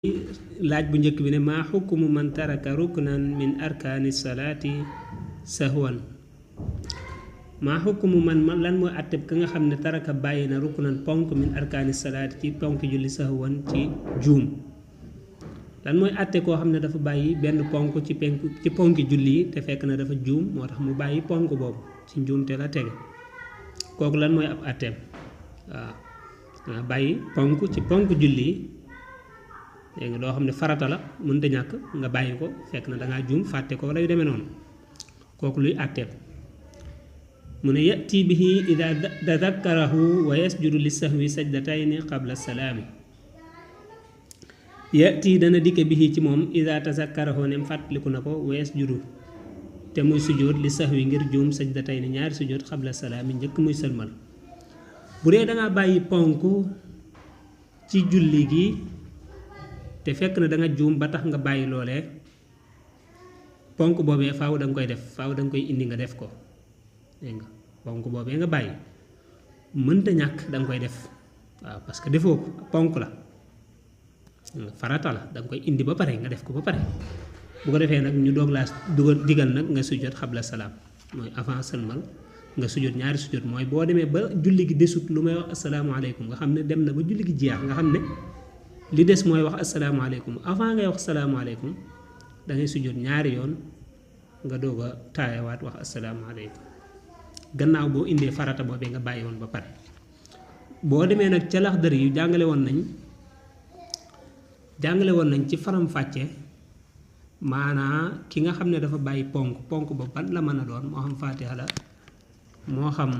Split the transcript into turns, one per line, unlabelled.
laaj bu njëkk bi ne maa xukmu man taraka ruknan min arkaani salaati sahwan maa xukmu man lan mooy àtteb ka nga xam ne taraka bàyyi na ruknan ponk min arkaani salaati ci ponk julli sahwan ci juum lan mooy àtte koo xam ne dafa bàyyi benn ponk ci ponki julli yi te fekk na dafa juum moo tax mu bàyyi ponk boobu ci njuumte la tege kooku lan mooy ab àtteem waaw bàyyi ponk ci ponk julli yi léegi nga loo xam ne farata la mënta ñàkk nga bàyyi ko fekk na dangaa juum fàtte ko wala yu demee noonu kooku luy àtteem mu ne yati bihi ida tadakkarahu wa yasjudu li sahwi sajdatayni qabla salaami yati dana dikke bihi ci moom ida tazakkarahu nem fàttaliku na ko wa yasjudu te muy sujjóot li sahwi ngir juum sajdatayni ñaari sujjóot qabla salaami njëkk muy sëlmal bu dee dangaa bàyyi ponk ci julli gi te fekk na da nga juum ba tax nga bàyyi loolee ponk boobee faaw da nga koy def faaw da nga koy indi nga def ko dégg nga ponk boobee nga bàyyi mënta ñàkk da nga koy def waaw parce que defoo ko ponk la farata la da nga koy indi ba pare nga def ko ba pare bu ko defee nag ñu doog laa digal nag nga sujjóot xabla salaam mooy avant sëlmal nga sujjóot ñaari sujjóot mooy boo demee ba julli gi desut lu may wax asalaamaaleykum nga xam ne dem na ba julli gi jeex nga xam ne li des mooy wax asalaamaaleykum avant ngay wax asalaamaaleykum da ngay sujjóot ñaari yoon nga doog a taayawaat wax asalaamaaleykum gannaaw boo indee farata boobee nga bàyyi woon ba pare boo demee nag ca Laxdari yu jàngale woon nañ ci faram-fàcce maanaa ki nga xam ne dafa bàyyi ponk ba ban la mën a doon moo xam faatiha la moo xam